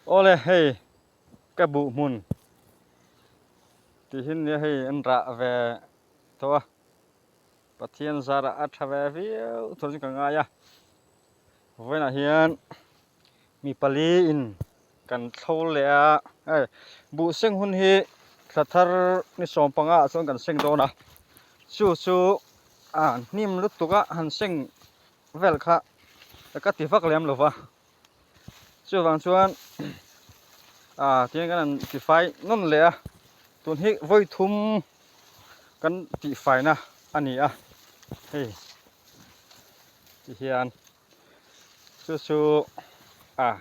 Awle hei ka buh hmun tih hi nia hei an rah ve tawh a Pathian zarah a tha ve viau tur chu ka ngai a vawiinah hian mi pali in kan thlo leh a hei buh seng hun hi thla thar ni sawmpanga ah chuan kan seng dawn a chu chu a hnim lutuk a han seng vel kha ka ti vak lem lo va. Chuvang chuan ah tihian kan han tifai nawn leh a, tun hi vawi thum kan tihfaina a ni a, hei tihian chu chu ah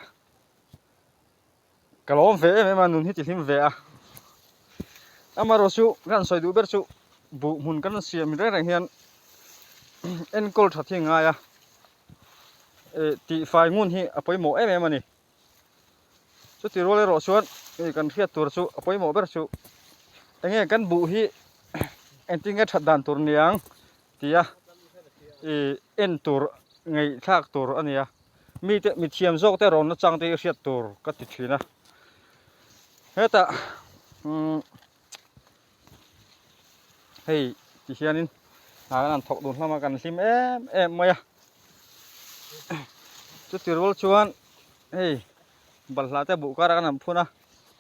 ka lawm ve em em a nun hi ti hlim ve a, amaherawh chu kan han sawi duh ber chu buh hmun kan siam reng reng hian enkawl that hi a ngai a. eh tihfai ngun hi a pawimawh em em a ni. Chuti rual erawh chuan eh kan hriat tur chu a pawimawh ber chu enge kan buh hi engtin nge that dan tur niang tia ih en tur ngaihthlak tur a ni a. Mite mithiam zawk te rawn nachang te hi hriat tur ka ti thin a. Hetah umm. Hei ti hianin hna kan han thawk dun hlawm a kan hlim em em mai a chuti rual chuan hei balhla te buh karah kan han phun a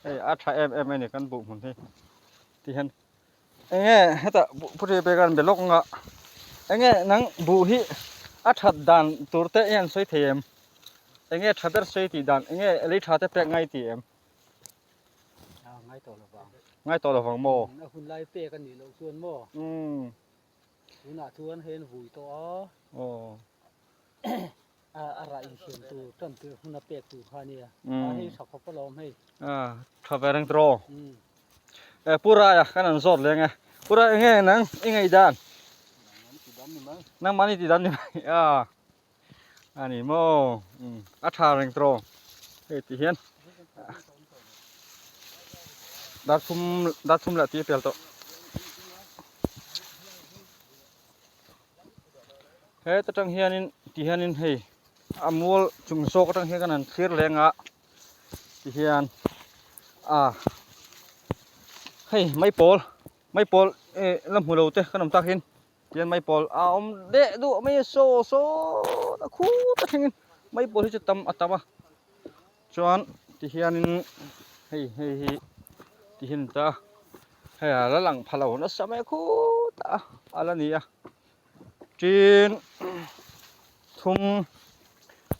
hei a tha em em a ni kan buh hmun hi ti hian eng nge hetah buh phur hi pek a an be lawk ang a eng nge nang buh hi a that dan tur te i han sawi thei em eng nge tha ber sawi tih dan eng nge lei tha te pek ngai tih em. Ngai tawh lo vang. Ngai tawh lo vang maw? A hun lai pek a nih loh chuan maw? Tunah chuan hei an vui tawh a. Aw. A rah insiam tur tan tir hun a pek tur kha a nia. A hei tha khawp alawm hei. A tha ve reng tawh. E Pu Raia kan an zawt leng e. Pu Rai enge nang i ngaihdan? Nangmahni ti dan ni mai. A. A ni maw a tha reng tawh hei ti hian dar thum dar thum leh tih a pel tawh heta tang hianin ti hianin hei a mual chung zawk atang hian kan han thlir leng a ti hian a hei maipawl maipawl eh la hmu lo te kan awm tak hin. Tihian maipawl a awm deh duh mai a saw saw ta khut a thlengin maipawl hi chu tam a tam a chuan tihianin hei hei hi tihian ta hei a la lang pha lo nasa mai khut a a la ni a tin thum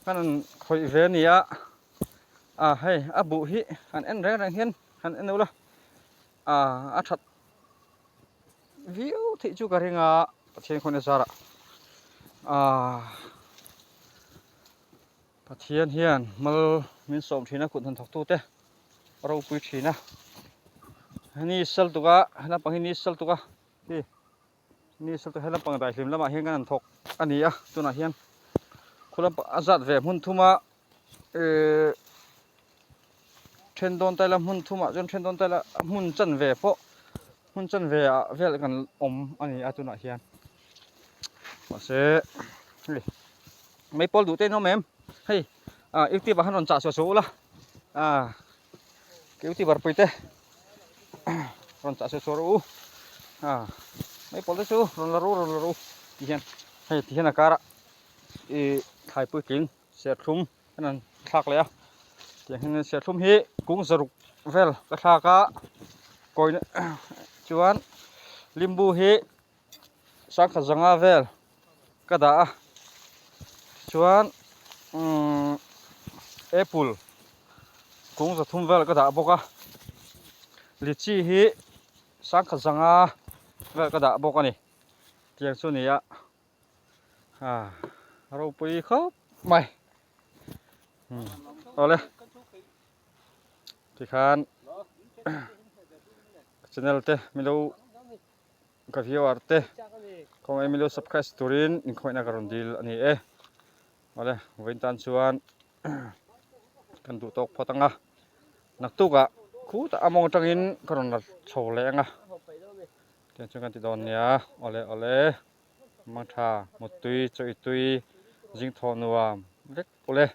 kan han khawih ve a ni a a hei a buh hi han en reng reng hian han en ula a that. Viau theih chu ka ring a, Pathian khawn e zarah aah Pathian hian mal min sawm thin a kut hnathawk tute a ropui thin a, ni sal tuk a he lampang hi ni sal tuk a hi ni sal tuk he lampang daihlim lamah hian kan han thawk a ni a tunah hian khu lampang a zat ve hmun thum a ehh then dawn taila hmun thumah chuan then dawn taila hmun chanve pawh hmun chanve ah vel kan awm a ni a tunah hian mahse hei mai pawl duh te an awm em hei ah youtube ah khan rawn chah suah suah ula ah youtuber pui te rawn chah suah suah rawh u ah mai pawl te chu rawn la ru rawn la ru ti hian hei ti hian a karah ih thlai puitling serthlum an han thlak leh a tiang hian serthlum hi kung zaruk vel ka thlak a kawina chuan limbu hi sangkhat zanga vel ka dah a chuan umm apple kung zathum vel ka dah bawk a lychee hi sangkhat zanga vel ka dah bawk a ni tiang chu a ni a. A ropui khawp mai awle tikhan channel te milo ka viewer te khawngaih milo subscribe turin inkhawihna ka rawn dil ani e awle vawiin tan chuan kan duh tawk phawt anga naktukah khutah a mawng atangin ka rawn la chho leh anga tiang chuan kan ti dawn nia awle awle. Mangtha, Muttui, Chawitui, Zingthawh nuam vek ule.